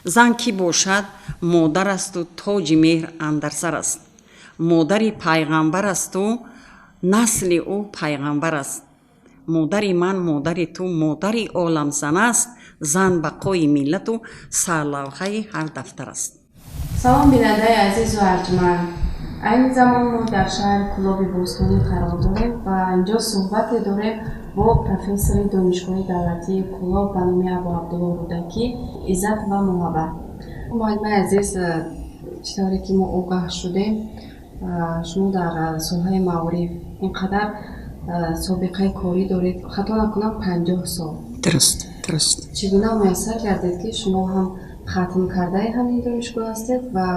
Зан кӣ бошад, модар асту тоҷи меҳр андар сар аст, модари пайғамбар асту насли ӯ пайғамбар аст. Модари ман, модари ту, модари олам зан аст. Зан бақои миллату сарлавҳаи ҳар дафтар аст. Салом, бинандаи азизу арҷманд! Айни замон мо дар шаҳри Кӯлоби бостонӣ қарор дорем ва инҷо суҳбате дорем бо профессори Донишгоҳи давлатии Кӯлоб ба номи Абу Абдулло Рӯдакӣ Иззат ва Муҳаббат. Муаллимаи азиз, чӣ тавре ки мо огаҳ шудем, шумо дар соҳаи маориф ин қадар собиқаи корӣ доред, хато накунам, 50 сол. Дуруст. Чӣ гуна муяссар гардед, ки шумо ҳам хатмкардаи ҳамин донишгоҳ ҳастед ва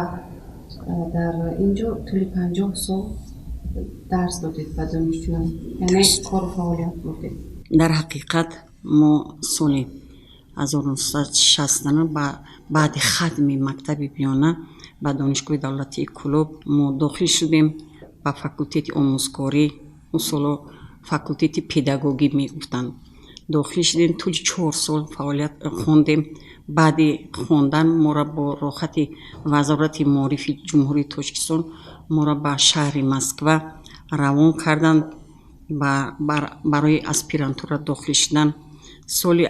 дар ин ҷо тӯли 50 сол дарс додед ба донишҷӯён, яъне кору фаъолият бурдед? Дар ҳақиқат, мо соли 1969 баъди хатми мактаби миёна ба Донишгоҳи давлатии Кӯлоб мо дохил шудем, ба факултети омӯзгорӣ, он солҳо факултети педагогӣ мегуфтанд, дохил шудем. Тӯли 4 сол фаъолият хондем. Баъди хондан моро бо роҳхати Вазорати маорифи Ҷумҳурии Тоҷикистон моро ба шаҳри Москва равон карданд барои аспирантура дохил шудан. Соли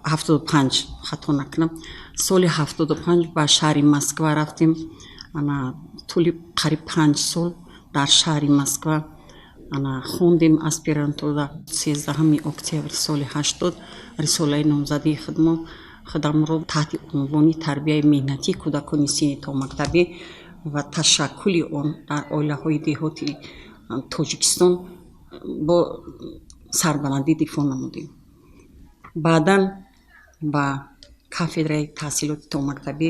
75, хато накунам, соли 75 ба шаҳри Москва рафтем. Ана тӯли қариб 5 сол дар шаҳри Москва ана хондем аспирантура. 13 октябри соли 80 рисолаи номзадии худмо худамро таҳти унвони «Тарбияи меҳнатии кӯдакони синни томактабӣ ва ташаккули он дар оилаҳои деҳоти Тоҷикистон» бо сарбаландӣ дифоъ намудем. Баъдан ба кафедраи таҳсилоти томактабӣ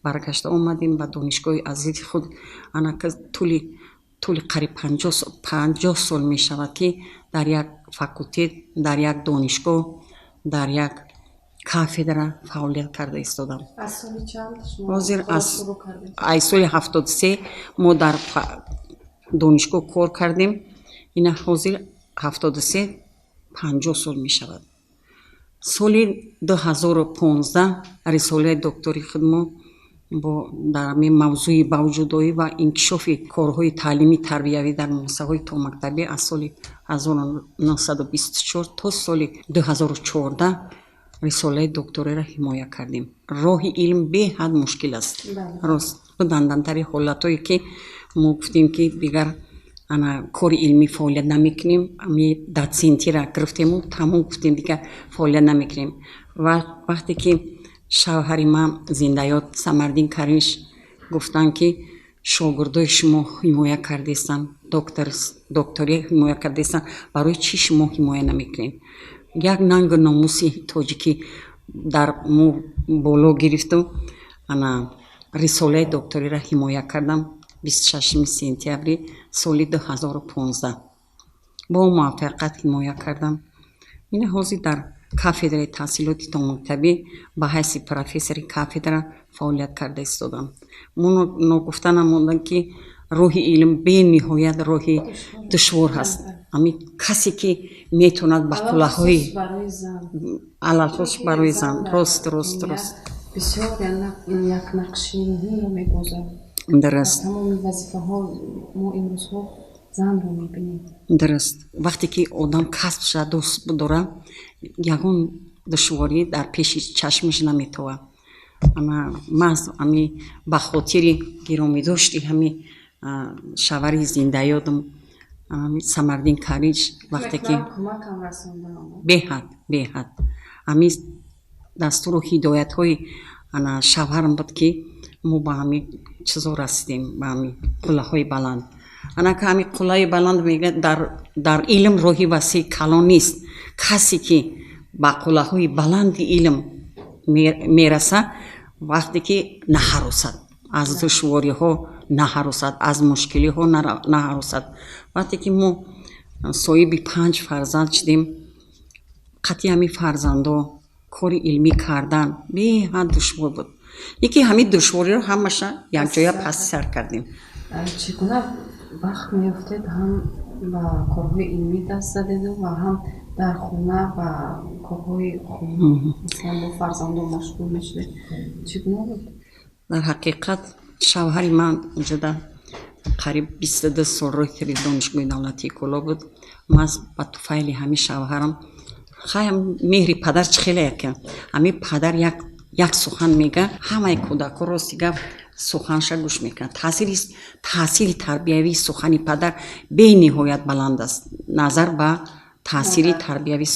баргашта омадем, ба донишгоҳи азизи худ. Анака тӯли қариб 50 сол мешавад, ки дар як факултет, дар як донишгоҳ, дар як кафедра фаъолият карда истодам. Ҳозир аз соли 73 мо дар донишгоҳ кор кардем. Ина ҳозир 73, 50 сол мешавад. Соли 2015 рисолаи доктори худмо бо дар ҳамин мавзӯи «Ба вуҷудоӣ ва инкишофи корҳои таълимӣ тарбиявӣ дар муассисаҳои томактабӣ аз соли 1924 то соли 2014» рисолаи докториро ҳимоя кардем. Роҳи илм беҳад мушкил аст, рост. Будандантари ҳолатҳое, ки мо гуфтем, ки дигар ана кори илмӣ фаъолият намекунем. Ами дотсентира гирифтему тамом, гуфтем, дигар фаъолият намекунем. Ва вақте ки шавҳари ман, зиндаёд Самардин Каримович, гуфтанд, ки шогирдои шумо ҳимоя кардестанд, доктория ҳимоя кардестанд, барои чӣ шумо ҳимоя намекунед, як нангу номуси тоҷикӣ дар мо боло гирифту ана рисолаи докториро ҳимоя кардам. 26 сентябри соли 2015 бо муваффақият ҳимоя кардам. Ина ҳозир дар кафедраи таҳсилоти томактабӣ ба ҳайси профессори кафедра фаъолият карда истодам. Ногуфта намондам, ки роҳи илм бениҳоят роҳи душвор ҳаст. Ҳамин касе ки метавонад ба қуллаҳои, алалхусус барои зан, рост. Бисёр як нақши муҳимро мебозад. Дуруст. Тамоми вазифаҳо мо имрӯзҳо занро мебинем. Дуруст. Вақте ки одам касбша дӯст дорад, ягон душворӣ дар пеши чашмаш наметовад. Ана маҳз ами ба хотири гиромидошти ҳами шавари зиндаёдам Самардин Каримович, вақте ки кӯмакам расонда. Беҳад ҳами дастуру ҳидоятҳои ана шавҳарам буд, ки мо ба ҳами чизо расидем, ба ҳами қуллаҳои баланд. Анака ҳами қуллаи баланд мегӯяд, дар илм роҳи васеи калон нест. Касе ки ба қуллаҳои баланди илм мераса, вақте ки наҳаросад аз душвориҳо, наҳаросад аз мушкилиҳо, наҳаросад. Вақте ки мо соҳиби панҷ фарзанд шудем, қатъи ҳамин фарзандо кори илмӣ кардан беҳад душвор буд. Яке ҳамин душвориро ҳамаша якҷоя паси сар кардем. Чӣ гуна вақт меёфтед, ҳам ба корҳои илмӣ даст задеду ва ҳам Дар хона ба корҳои хона, масалан, бо фарзандон машғул мешудед, чӣ гуна буд? Дар ҳақиқат, шавҳари ман инҷода қариб 22 сол ректори Донишгоҳи давлатии Кӯлоб буд. Ман ба туфайли ҳамин шавҳарам, хаям, меҳри падар чӣ хеле яка, ҳамин падар як сухан мега, ҳамаи кӯдакҳо, рости гап, суханша гӯш мекунад. Таъсири тарбиявии сухани падар бениҳоят баланд аст назар ба таъсири тарбиявии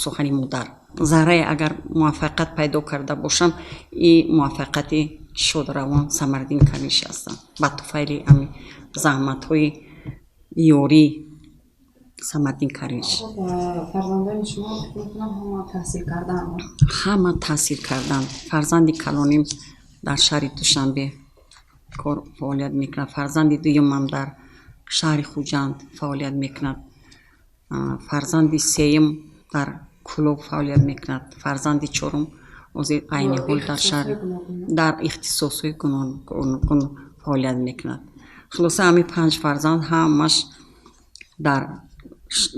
сухани модар. Заррае агар муваффақият пайдо карда бошам, и муваффақияти шодравон Самардин Каримович ҳастам. Ба туфайли ҳамин заҳматҳои ёрии Самардин Каримович. Фарзандони шумо, фикр мекунам, ҳама таҳсил кардаанд? Ҳама таҳсил карданд. Фарзанди калоним дар шаҳри Душанбе кор фаъолият мекунад, фарзанди дуюмам дар шаҳри Хуҷанд фаъолият мекунад, фарзанди сеюм дар Кӯлоб фаъолият мекунад, фарзанди чорум ҳозир айни ҳол дар шаҳр дар ихтисосҳои гуногун фаъолият мекунад. Хулоса, ҳамин панҷ фарзанд ҳамаш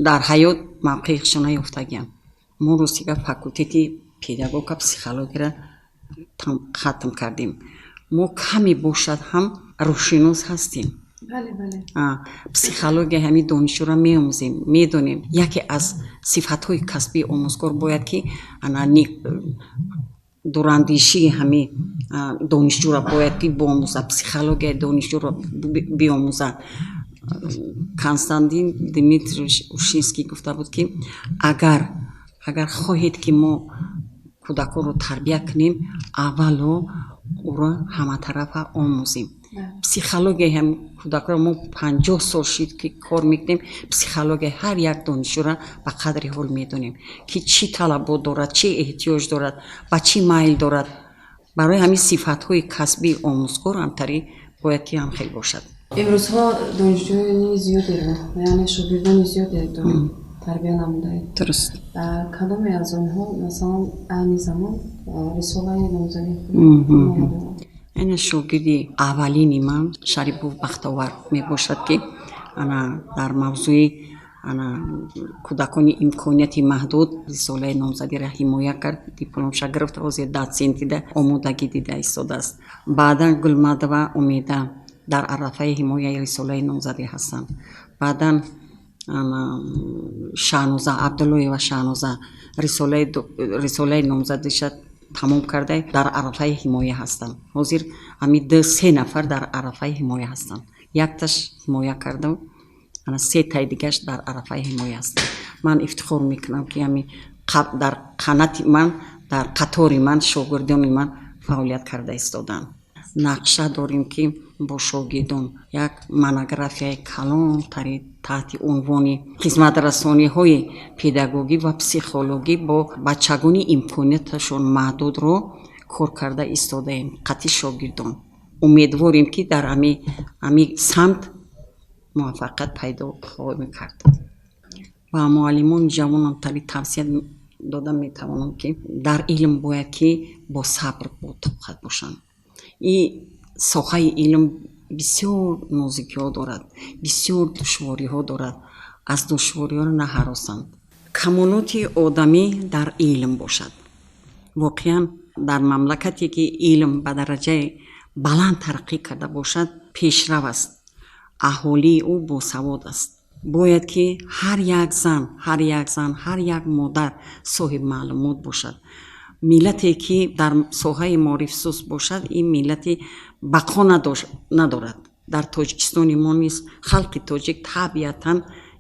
дар ҳаёт мавқеи худшона ёфтагианд. Мо, рости гап, факултети педагогика, психологияро хатм кардем. Мо каме бошад ҳам рӯҳшинос ҳастем. Психологияи ҳамин донишҷӯро меомӯзем, медонем. Яке аз сифатҳои касбии омӯзгор бояд ки дурандешии ҳамин донишҷӯро бояд ки биомӯзад, психологияи донишҷӯро биомӯзад. Константин Дмитриевич Ушинский гуфта буд, ки агар хоҳед, ки мо кӯдаконро тарбия кунем, аввало ӯро ҳаматарафа омӯзем, психологияи ҳам кӯдакро. Мо 50 сол шид, ки кор мекунем, психологияи ҳар як донишҷӯра ба қадри ҳол медонем, ки чӣ талабот дорад, чӣ эҳтиёҷ дорад, ба чӣ майл дорад. Барои ҳамин сифатҳои касбии омӯзгор ҳамтари бояд ки ҳамхел бошад. Имрӯзҳо донишҷӯёни зиёдеро, яъне шогирдони зиёде доред, тарбия намудаед. Дуруст. Кадоме аз онҳо, масалан, айни замон рисолаи номзадии худ? Ана, шогирди аввалини ман Шарипов Бахтовар мебошад, ки ана дар мавзӯи ана кӯдакони имконияти маҳдуд рисолаи номзадиро ҳимоя кард, дипломша гирифт, ҳозир дотсентида омодагӣ дида истодааст. Баъдан Гулмадова Умеда дар арафаи ҳимояи рисолаи номзадӣ ҳастанд. Баъдан Шаҳноза Абдуллоева, Шаҳноза рисолаи номзадиша тамом карда, дар арафаи ҳимоя ҳастанд. Ҳозир ҳамин ду се нафар дар арафаи ҳимоя ҳастанд. Якташ ҳимоя кардам, ана се таи дигаш дар арафаи ҳимоя ҳастанд. Ман ифтихор мекунам, ки ҳамин дар қанати ман, дар қатори ман шогирдони ман фаъолият карда истоданд. Нақша дорем, ки бо шогирдон як монографияи калонтари таҳти унвони хизматрасониҳои педагогӣ ва психологӣ бо бачагони имконияташон маҳдудро кор карда истодаем қатъи шогирдон. Умедворем, ки дар ҳамин самт муваффақият пайдо хоҳем кард. Ва муаллимони ҷавонам тари тавсия дода метавонам, ки дар илм бояд ки бо сабр, бо тоқат бошанд. И соҳаи илм бисёр нозикиҳо дорад, бисёр душвориҳо дорад. Аз душвориҳо наҳаросанд. Камолоти одамӣ дар илм бошад. Воқеан, дар мамлакате ки илм ба дараҷаи баланд тараққӣ карда бошад, пешрав аст, аҳолии ӯ босавод аст. Бояд ки ҳар як зан, ҳар як зан, ҳар як модар соҳиби маълумот бошад. Миллате ки дар соҳаи маориф суст бошад, ин миллати бақо надорад. Дар Тоҷикистони мо низ халқи тоҷик табиатан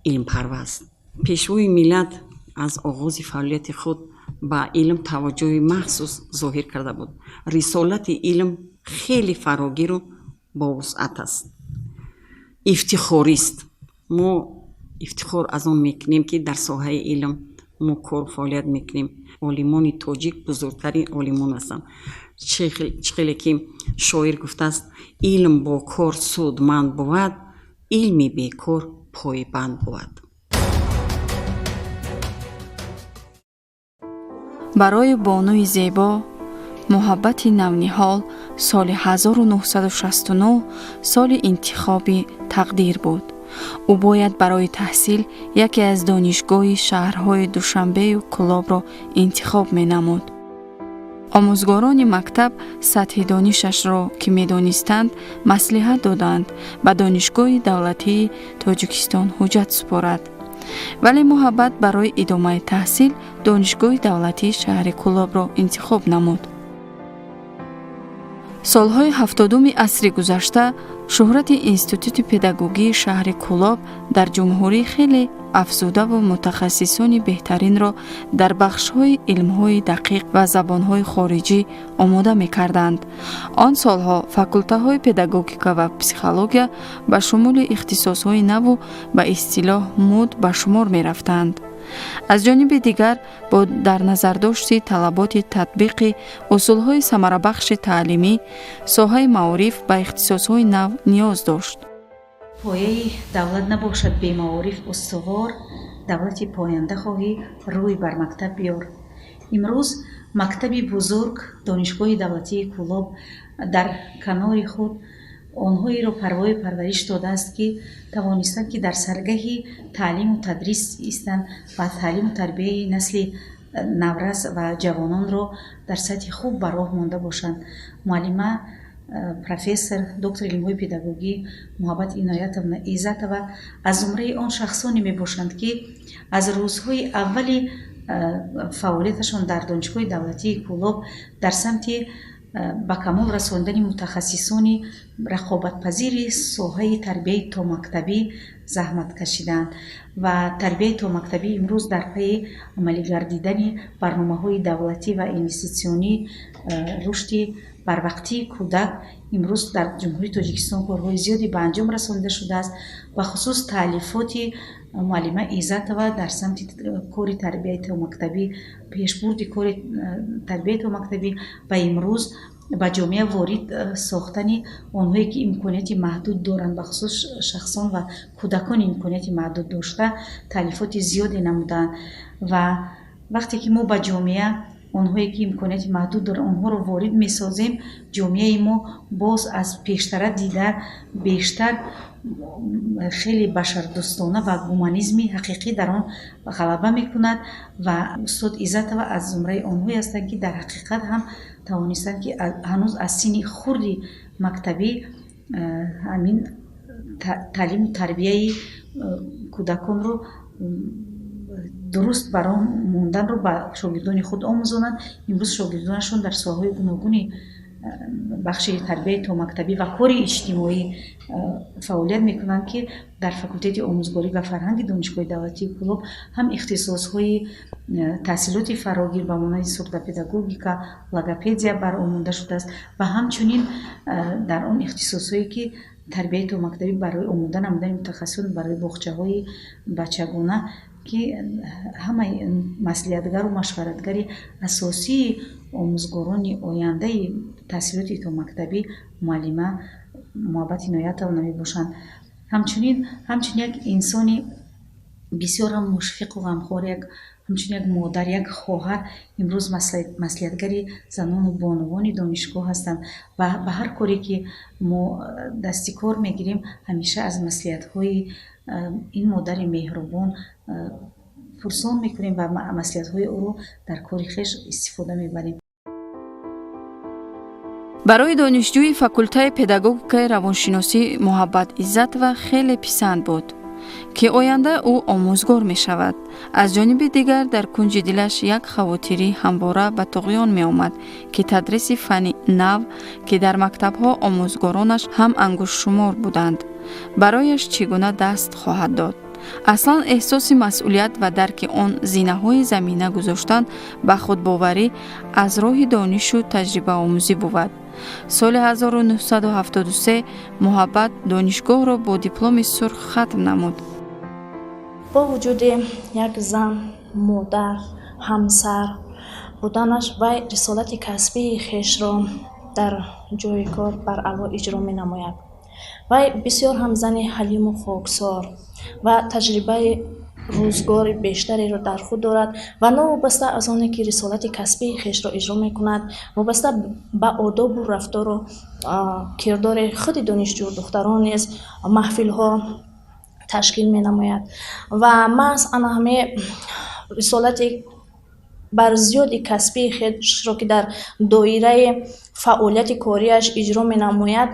илмпарвар аст. Пешвои миллат аз оғози фаъолияти худ ба илм таваҷҷӯҳи махсус зоҳир карда буд. Рисолати илм хеле фарогиру бовусъат аст, ифтихорист. Мо ифтихор аз он мекунем, ки дар соҳаи илм мо кору фаъолият мекунем. Олимони тоҷик бузургтарин олимон ҳастанд. Чӣ хеле ки шоир гуфтааст: «Илм бо кор судманд бувад, илми бекор пойбанд бувад». Барои бонуи зебо муҳаббати навниҳол соли 1969 соли интихоби тақдир буд. Ӯ бояд барои таҳсил яке аз донишгоҳи шаҳрҳои Душанбею Кӯлобро интихоб менамуд. Омӯзгорони мактаб сатҳи донишашро, ки медонистанд, маслиҳат доданд ба Донишгоҳи давлатии Тоҷикистон ҳуҷҷат супорад. Вале Муҳаббат барои идомаи таҳсил Донишгоҳи давлатии шаҳри Кӯлобро интихоб намуд. Солҳои 70-уми асри гузашта шӯҳрати Институти педагогии шаҳри Кӯлоб дар ҷумҳурӣ хеле афзудаву мутахассисони беҳтаринро дар бахшҳои илмҳои дақиқ ва забонҳои хориҷӣ омода мекарданд. Он солҳо факултаҳои педагогика ва психология ба шумули ихтисосҳои наву ба истилоҳ муд ба шумор мерафтанд. Аз ҷониби дигар, бо дар назардошти талаботи татбиқи усулҳои самарабахши таълимӣ, соҳаи маориф ба ихтисосҳои нав ниёз дошт. Пояи давлат набошад бемаориф устувор, давлати поянда хоҳӣ, рӯй бар мактаб биёр. Имрӯз мактаби бузург, Донишгоҳи давлатии Кӯлоб, дар канори худ онҳоеро парвою парвариш додааст, ки тавонистанд, ки дар саргаҳи таълиму тадрис истанд ва таълиму тарбияи насли наврас ва ҷавононро дар сатҳи хуб ба роҳ монда бошанд. Муаллима, профессор, доктори илмҳои педагогӣ Муҳаббат Иноятовна Иззатова аз зумраи он шахсоне мебошанд, ки аз рӯзҳои аввали фаъолияташон дар Донишгоҳи давлатии Кӯлоб дар самти ба камол расондани мутахассисони рақобатпазири соҳаи тарбияи томактабӣ заҳмат кашиданд. Ва тарбияи томактабӣ имрӯз дар пайи амалигардидани барномаҳои давлатӣ ва инвеститсионӣ, рушди барвақтии кӯдак имрӯз дар Ҷумҳурии Тоҷикистон корҳои зиёде ба анҷом расонида шудааст. Бахусус таълифоти муаллима Иззатова дар самти кори тарбияи томактабӣ, пешбурди кори тарбияи томактабӣ ва имрӯз ба ҷомеа ворид сохтани онҳое, ки имконияти маҳдуд доранд, бахусус шахсон ва кӯдакони имконияти маҳдуд дошта, таълифоти зиёде намуданд. Ва вақте ки мо ба ҷомеа онҳое, ки имконияти маҳдуд доранд, онҳоро ворид месозем, ҷомеаи мо боз аз пештара дида бештар хеле башардӯстона ва гуманизми ҳақиқӣ дар он ғалаба мекунад. Ва устод Иззатова аз зумраи онҳое ҳастанд, ки дар ҳақиқат ҳам тавонистанд, ки ҳанӯз аз синни хурди мактабӣ ҳамин таълиму тарбияи кӯдаконро дуруст бар он монданро ба шогирдони худ омӯзонанд. Имрӯз шогирдонашон дар соҳаҳои гуногуни бахши тарбияи томактабӣ ва кори иҷтимоӣ фаъолият мекунанд, ки дар факултети омӯзгорӣ ва фарҳанги Донишгоҳи давлатии Кӯлоб ҳам ихтисосҳои таҳсилоти фарогир ба монанди сурдопедагогика, логопедия баромонда шудааст ва ҳамчунин дар он ихтисосҳое, ки тарбияи томактабӣ барои омода намудани мутахассисон барои боғчаҳои бачагона, ки ҳамаи маслиҳатгару машваратгари асосии омӯзгорони ояндаи таҳсилоти томактабӣ муаллима Муҳаббат Иноятовна мебошанд. Ҳамчунин ҳамчун як инсони бисёр ҳам мушфиқу ғамхор, як ҳамчун як модар, як хоҳар, имрӯз маслиҳатгари занону бонувони донишгоҳ ҳастанд ва ба ҳар коре, ки мо дасти кор мегирем, ҳамеша аз маслиҳатҳои ин модари меҳрубон пурсон мекунем ва маслиҳатҳои ӯро дар кори хеш истифода мебарем. Барои донишҷӯи факултаи педагогикаи равоншиносӣ Муҳаббат Иззатова хеле писанд буд, ки оянда ӯ омӯзгор мешавад. Аз ҷониби дигар, дар кунҷи дилаш як хавотирӣ ҳамвора ба туғён меомад, ки тадриси фанни нав, ки дар мактабҳо омӯзгоронаш ҳам ангуштшумор буданд, барояш чӣ гуна даст хоҳад дод. Аслан эҳсоси масъулият ва дарки он зинаҳои замина гузоштан ба худбоварӣ аз роҳи донишу таҷрибаомӯзӣ бувад. Соли 1973 Муҳаббат донишгоҳро бо дипломи сурх хатм намуд. Бо вуҷуди як зан, модар, ҳамсар буданаш, вай рисолати касбии хешро дар ҷои кор баръало иҷро менамояд. Вай бисёр ҳам зани ҳалиму хоксор ва таҷрибаи рӯзгори бештареро дар худ дорад ва новобаста аз оне, ки рисолати касбии хешро иҷро мекунад, вобаста ба одобу рафтору кирдори худи донишҷӯ духтарон низ маҳфилҳо Ташкил менамояд ва маҳз ана ҳаме рисолати бар зиёди касбии худро, ки дар доираи фаъолияти кориаш иҷро менамояд,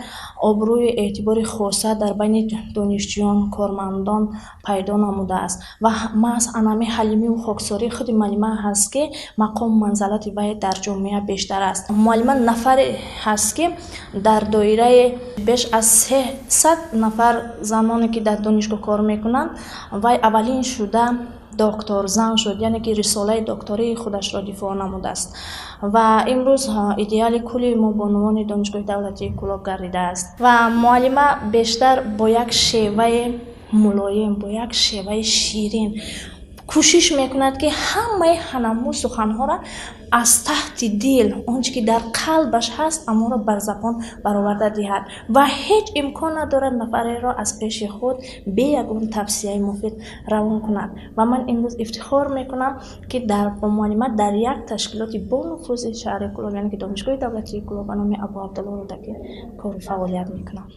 обрӯю эътибори хоса дар байни донишҷӯён, кормандон пайдо намудааст. Ва маҳз анами ҳалимиву хоксории худи муаллима ҳаст, ки мақому манзалати вай дар ҷомеа бештар аст. Муаллима нафаре ҳаст, ки дар доираи беш аз 300 нафар заноне, ки дар донишгоҳ кор мекунанд, вай аввалин шуда доктор зан шуд, яъне ки рисолаи доктории худашро дифоъ намудааст ва имрӯз идеали кулли мо бонувони Донишгоҳи давлатии Кӯлоб гардидааст. Ва муаллима бештар бо як шеваи мулоим, бо як шеваи ширин кӯшиш мекунад, ки ҳамаи ҳанаму суханҳоро аз таҳти дил, он чи ки дар қалбаш ҳаст, аморо бар забон бароварда диҳад ва ҳеҷ имкон надорад нафареро аз пеши худ бе ягон тавсияи муфид равон кунад. Ва ман имрӯз ифтихор мекунам, ки бо муаллима дар як ташкилоти бонуфузи шаҳри Кӯлоб, яъне ки Донишгоҳи давлатии Кӯлоб ба номи Абу Абдулло Рӯдакӣ, кору фаъолият мекунам.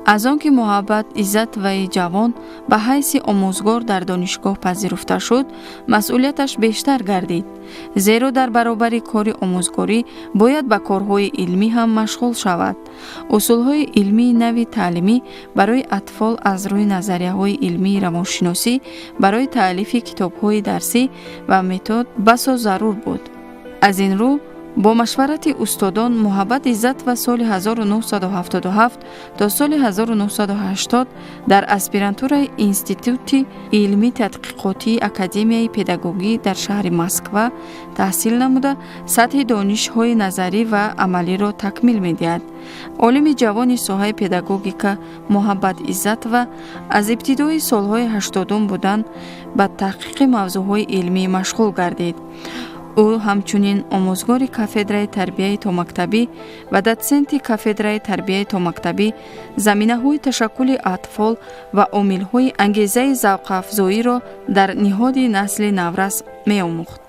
Аз он ки Муҳаббат Иззатоваи ҷавон ба ҳайси омӯзгор дар донишгоҳ пазируфта шуд, масъулияташ бештар гардид, зеро дар баробари кори омӯзгорӣ бояд ба корҳои илмӣ ҳам машғул шавад. Усулҳои илмии нави таълимӣ барои атфол аз рӯи назарияҳои илмии равоншиносӣ барои таълифи китобҳои дарсӣ ва метод басо зарур буд. Аз ин рӯ, бо машварати устодон, Муҳаббат Иззатова соли 1977 то соли 1980 дар аспирантураи Институти илмӣ тадқиқотии Академияи педагогӣ дар шаҳри Москва таҳсил намуда, сатҳи донишҳои назарӣ ва амалиро такмил медиҳад. Олими ҷавони соҳаи педагогика Муҳаббат Иззатова аз ибтидои солҳои 80-ум будан ба таҳқиқи мавзӯъҳои илмӣ машғул гардид. Ӯ ҳамчунин омӯзгори кафедраи тарбияи томактабӣ ва дотсенти кафедраи тарбияи томактабӣ заминаҳои ташаккули атфол ва омилҳои ангезаи завқафзоиро дар ниҳоди насли наврас меомӯхт.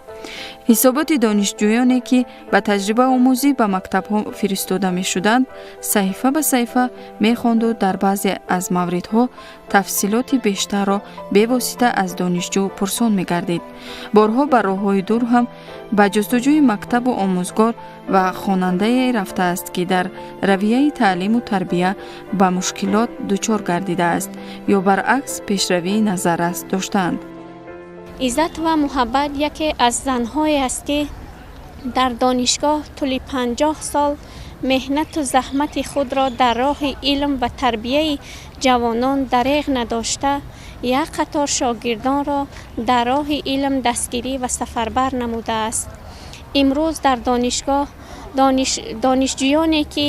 Ҳисоботи донишҷӯёне, ки ба таҷрибаомӯзӣ ба мактабҳо фиристода мешуданд, саҳифа ба саҳифа мехонду дар баъзе аз мавридҳо тафсилоти бештарро бевосита аз донишҷӯ пурсон мегардид. Борҳо ба роҳҳои дур ҳам ба ҷустуҷӯи мактабу омӯзгор ва хонандае рафтааст, ки дар равияи таълиму тарбия ба мушкилот дучор гардидааст ё баръакс пешравии назаррас доштаанд. Иззатова Муҳаббат яке аз занҳое аст, ки дар донишгоҳ тӯли 50 сол меҳнату заҳмати худро дар роҳи илм ва тарбияи ҷавонон дареғ надошта, як қатор шогирдонро дар роҳи илм дастгирӣ ва сафарбар намудааст. Имрӯз дар донишгоҳ донишҷӯёне, ки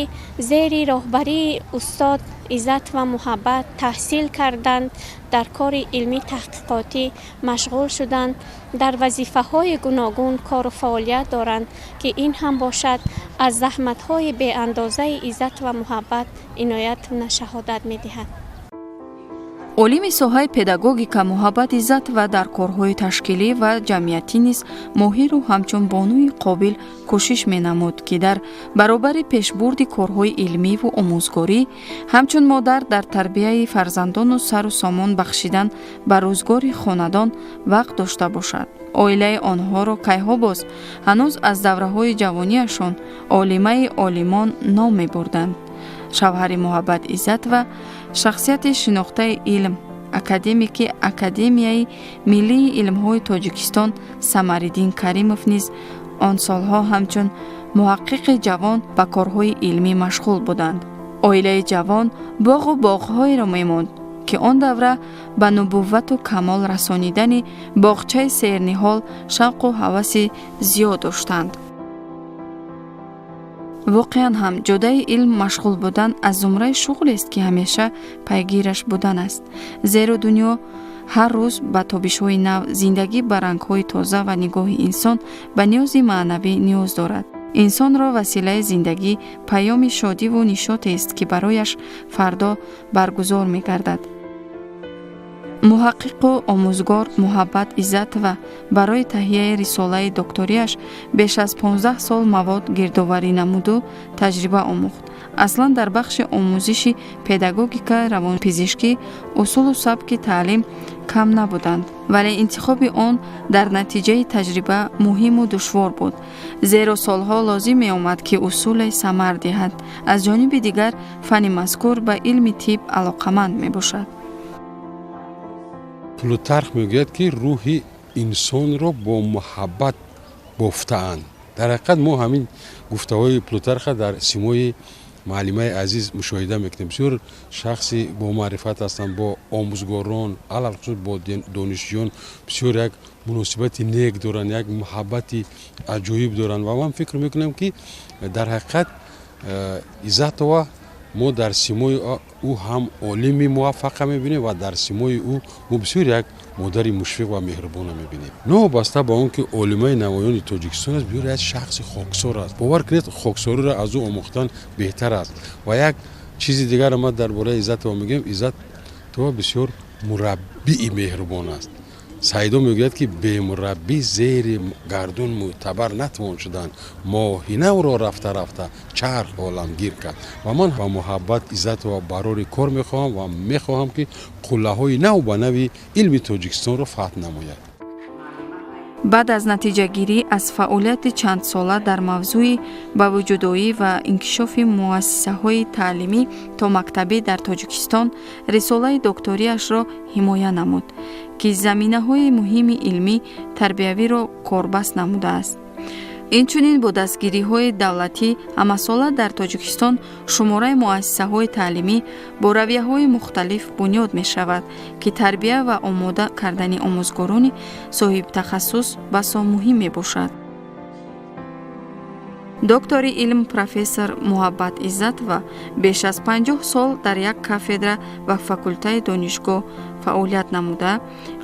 зери роҳбарии устод Иззатова Муҳаббат таҳсил карданд, дар кори илмӣ таҳқиқотӣ машғул шуданд, дар вазифаҳои гуногун кору фаъолият доранд, ки ин ҳам бошад, аз заҳматҳои беандозаи Иззатова Муҳаббат Иноятовна шаҳодат медиҳад. Олими соҳаи педагогика Муҳаббат Иззатова дар корҳои ташкилӣ ва ҷамъиятӣ низ моҳиру ҳамчун бонуи қобил кӯшиш менамуд, ки дар баробари пешбурди корҳои илмиву омӯзгорӣ, ҳамчун модар дар тарбияи фарзандону сару сомон бахшидан ба рӯзгори хонадон вақт дошта бошад. Оилаи онҳоро кайҳо боз ҳанӯз аз давраҳои ҷавониашон олимаи олимон ном мебурданд. Шавҳари Муҳаббат Иззатова, шахсияти шинохтаи илм, академики Академияи миллии илмҳои Тоҷикистон Самариддин Каримов низ он солҳо ҳамчун муҳаққиқи ҷавон ба корҳои илмӣ машғул буданд. Оилаи ҷавон боғу боғҳоеро мемонд, ки он давра ба нубуввату камол расонидани боғчаи серниҳол шавқу ҳаваси зиёд доштанд. Воқеан ҳам, ҷодаи илм машғул будан аз зумраи шуғлест, ки ҳамеша пайгираш будан аст, зеро дунё ҳар рӯз ба тобишҳои нав, зиндагӣ ба рангҳои тоза ва нигоҳи инсон ба ниёзи маънавӣ ниёз дорад. Инсонро василаи зиндагӣ паёми шодиву нишотест, ки барояш фардо баргузор мегардад. Муҳаққиқу омӯзгор Муҳаббат Иззатова барои таҳияи рисолаи докториаш беш аз 15 сол мавод гирдоварӣ намуду таҷриба омӯхт. Аслан дар бахши омӯзиши педагогика, равонпизишкӣ усулу сабки таълим кам набуданд, вале интихоби он дар натиҷаи таҷриба муҳиму душвор буд, зеро солҳо лозим меомад, ки усуле самар диҳад. Аз ҷониби дигар, фанни мазкур ба илми тиб алоқаманд мебошад. Плутарх мегӯяд, ки рӯҳи инсонро бо муҳаббат бофтаанд. Дар ҳақиқат, мо ҳамин гуфтаҳои Плутарха дар симои муаллимаи азиз мушоҳида мекунем. Бисёр шахси бомаърифат ҳастанд, бо омӯзгорон, алалхусус бо донишҷӯён бисёр як муносибати нек доранд, як муҳаббати аҷоиб доранд. Ва ман фикр мекунам, ки дар ҳақиқат Иззатова мо дар симои ӯ ҳам олими муваффақа мебинем ва дар симои ӯ мо бисёр як модари мушфиқ ва меҳрубона мебинем. Новобаста ба он ки олимаи намоёни Тоҷикистон аст, бисёр як шахси хоксор аст. Бовар кунед, хоксориро аз ӯ омӯхтан беҳтар аст. Ва як чизи дигарро ман дар бораи Иззатова мегӯям: Иззатова бисёр мураббии меҳрубон аст. Саидо мегӯяд, ки бемураббӣ зери гардун мӯътабар натавон шудан, моҳинавро рафта рафта чарх оламгир кард. Ва ман ба Муҳаббат Иззатова барори кор мехоҳам ва мехоҳам, ки қуллаҳои нав ба нави илми Тоҷикистонро фатҳ намояд. Баъд аз натиҷагирӣ аз фаъолияти чандсола дар мавзӯи ба вуҷудоӣ ва инкишофи муассисаҳои таълимӣ томактабӣ дар Тоҷикистон, рисолаи докториашро ҳимоя намуд, ки заминаҳои муҳими илмӣ тарбиявиро корбаст намудааст. Инчунин бо дастгириҳои давлатӣ ҳамасола дар Тоҷикистон шумораи муассисаҳои таълимӣ бо равияҳои мухталиф бунёд мешавад, ки тарбия ва омода кардани омӯзгорони соҳибтахассус басо муҳим мебошад. Доктори илм, профессор Муҳаббат Иззатова беш аз 50 сол дар як кафедра ва факултаи донишгоҳ фаъолият намуда,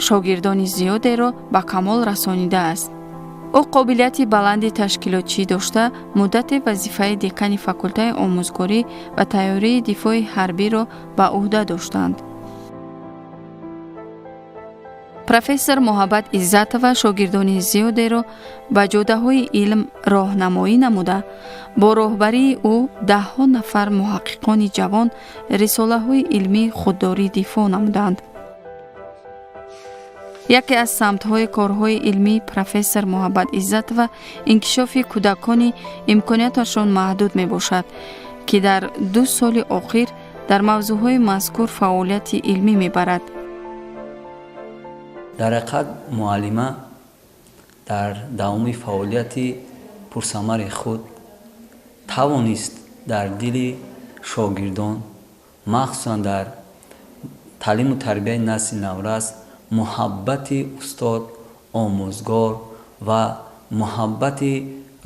шогирдони зиёдеро ба камол расонидааст. Ӯ қобилияти баланди ташкилотчӣ дошта, муддате вазифаи декани факултаи омӯзгорӣ ва тайёрии дифои ҳарбиро ба ӯҳда доштанд. Профессор Муҳаббат Иззатова шогирдони зиёдеро ба ҷодаҳои илм роҳнамоӣ намуда, бо роҳбарии ӯ даҳҳо нафар муҳаққиқони ҷавон рисолаҳои илмии худдорӣ дифоъ намуданд. Яке аз самтҳои корҳои илмии профессор Муҳаббат Иззатова инкишофи кӯдакони имконияташон маҳдуд мебошад, ки дар 2 соли охир дар мавзӯъҳои мазкур фаъолияти илмӣ мебарад. Дар ҳақиқат, муаллима дар давоми фаъолияти пурсамари худ тавонист дар дили шогирдон, махсусан дар таълиму тарбияи насли наврас, муҳаббати устод, омӯзгор ва муҳаббати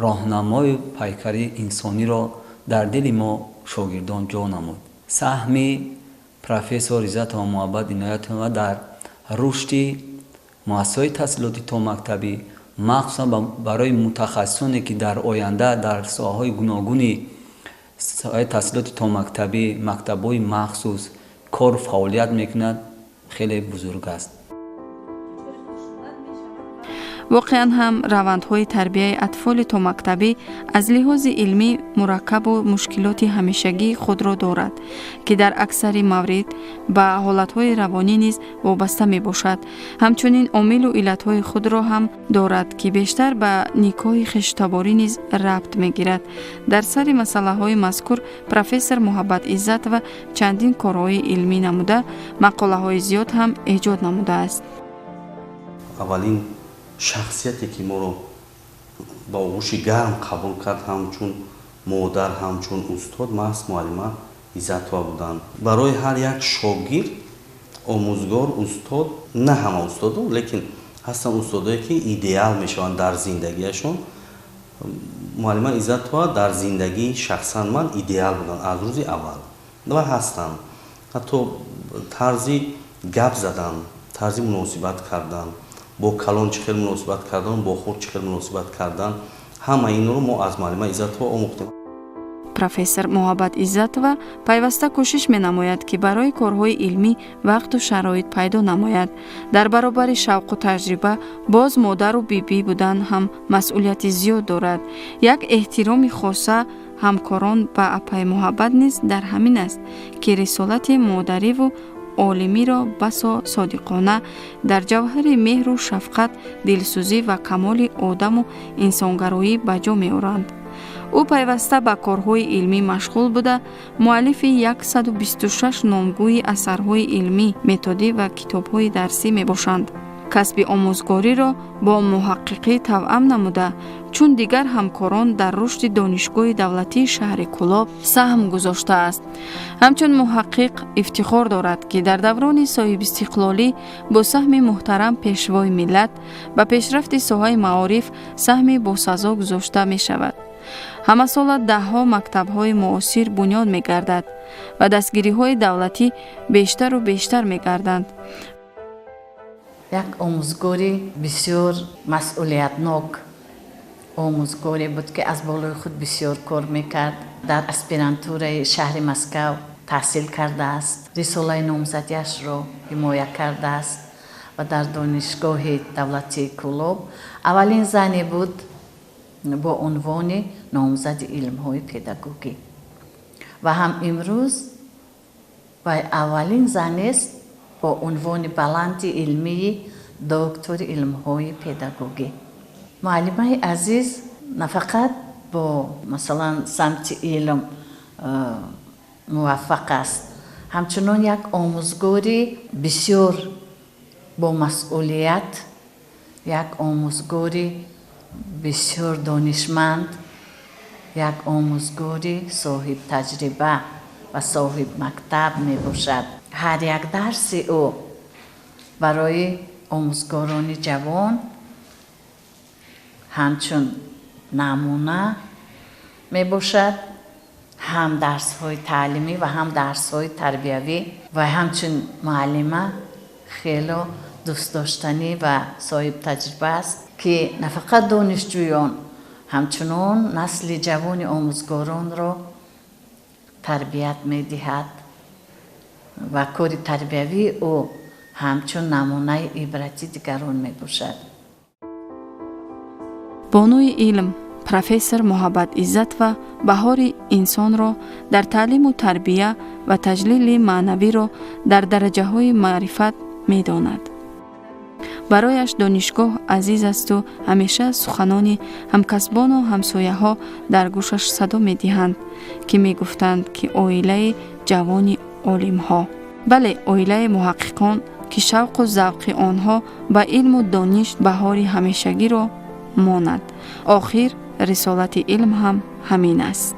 роҳнамою пайкари инсониро дар дили мо шогирдон ҷо намуд. Саҳми профессор Иззатова Муҳаббат Иноятова дар рушди муассисаҳои таҳсилоти томактабӣ, махсусан барои мутахассисоне, ки дар оянда дар соҳаҳои гуногуни соҳаи таҳсилоти томактабӣ, мактабҳои махсус кору фаъолият мекунад, хеле бузург аст. Воқеан ҳам, равандҳои тарбияи атфоли томактабӣ аз лиҳози илмӣ мураккабу мушкилоти ҳамешагии худро дорад, ки дар аксари маврид ба ҳолатҳои равонӣ низ вобаста мебошад. Ҳамчунин омилу иллатҳои худро ҳам дорад, ки бештар ба никоҳи хештаборӣ низ рабт мегирад. Дар сари масъалаҳои мазкур профессор Муҳаббат Иззатова чандин корҳои илмӣ намуда, мақолаҳои зиёд ҳам эҷод намудааст. Аввалин шахсияте, ки моро ба оғӯши гарм қабул кард, ҳамчун модар, ҳамчун устод, маҳз муаллима Иззатова буданд. Барои ҳар як шогирд омӯзгор, устод, на ҳама устодо, лекин ҳастанд устодое, ки идеал мешаванд дар зиндагиашон. Муаллима Иззатова дар зиндагии шахсан ман идеал буданд аз рӯзи аввал ва ҳастанд. Ҳатто тарзи гап задан, тарзи муносибат кардан, бо калон чӣ хел муносибат кардан, бо хурд чӣ хел муносибат кардан, ҳама инро мо аз муаллима Иззатова омӯхтем. Профессор Муҳаббат Иззатова пайваста кӯшиш менамояд, ки барои корҳои илмӣ вақту шароит пайдо намояд. Дар баробари шавқу таҷриба боз модару бибӣ будан ҳам масъулияти зиёд дорад. Як эҳтироми хоса Ҳамкорон ба апаи Муҳаббат низ дар ҳамин аст, ки рисолати модариву олимиро басо содиқона дар ҷавҳари меҳру шафқат, дилсӯзӣ ва камоли одаму инсонгароӣ ба ҷо меоранд. Ӯ пайваста ба корҳои илмӣ машғул буда, муаллифи 126 номгӯи асарҳои илмӣ, методӣ ва китобҳои дарсӣ мебошанд. Касби омӯзгориро бо муҳаққиқӣ тавъам намуда, чун дигар ҳамкорон дар рушди Донишгоҳи давлатии шаҳри Кӯлоб саҳм гузоштааст. Ҳамчун муҳаққиқ ифтихор дорад, ки дар даврони соҳибистиқлолӣ бо саҳми муҳтарам Пешвои миллат ба пешрафти соҳаи маориф саҳми босазо гузошта мешавад. Ҳамасола даҳҳо мактабҳои муосир бунёд мегардад ва дастгириҳои давлатӣ бештару бештар мегарданд. Як омӯзгори бисёр масъулиятнок омӯзгоре буд, ки аз болои худ бисёр кор мекард. Дар аспирантураи шаҳри Москав таҳсил кардааст, рисолаи номзадиашро ҳимоя кардааст ва дар Донишгоҳи давлатии Кӯлоб аввалин зане буд бо унвони номзади илмҳои педагогӣ ва ҳам имрӯз вай аввалин занест бо унвони баланди илмии доктори илмҳои педагогӣ. Муаллимаи азиз нафақат бо, масалан, самти илм муваффақ аст, ҳамчунон як омӯзгори бисёр бомасъулият, як омӯзгори бисёр донишманд, як омӯзгори соҳибтаҷриба ва соҳибмактаб мебошад. Ҳар як дарси ӯ барои омӯзгорони ҷавон ҳамчун намуна мебошад, ҳам дарсҳои таълимӣ ва ҳам дарсҳои тарбиявӣ. Ва ҳамчун муаллима хело дӯстдоштанӣ ва соҳибтаҷриба аст, ки нафақат донишҷӯён, ҳамчунон насли ҷавони омӯзгоронро тарбият медиҳад ва кори тарбиявии ӯ ҳамчун намунаи ибрати дигарон мебошад. Бонуи илм, профессор Муҳаббат Иззатова баҳори инсонро дар таълиму тарбия ва таҷлили маънавиро дар дараҷаҳои маърифат медонад. Барояш донишгоҳ азиз асту ҳамеша суханони ҳамкасбону ҳамсояҳо дар гӯшаш садо медиҳанд, ки мегуфтанд, ки оилаи ҷавони олимҳо, бале, оилаи муҳаққиқон, ки шавқу завқи онҳо ба илму дониш баҳори ҳамешагиро монад. Охир рисолати илм ҳам ҳамин аст.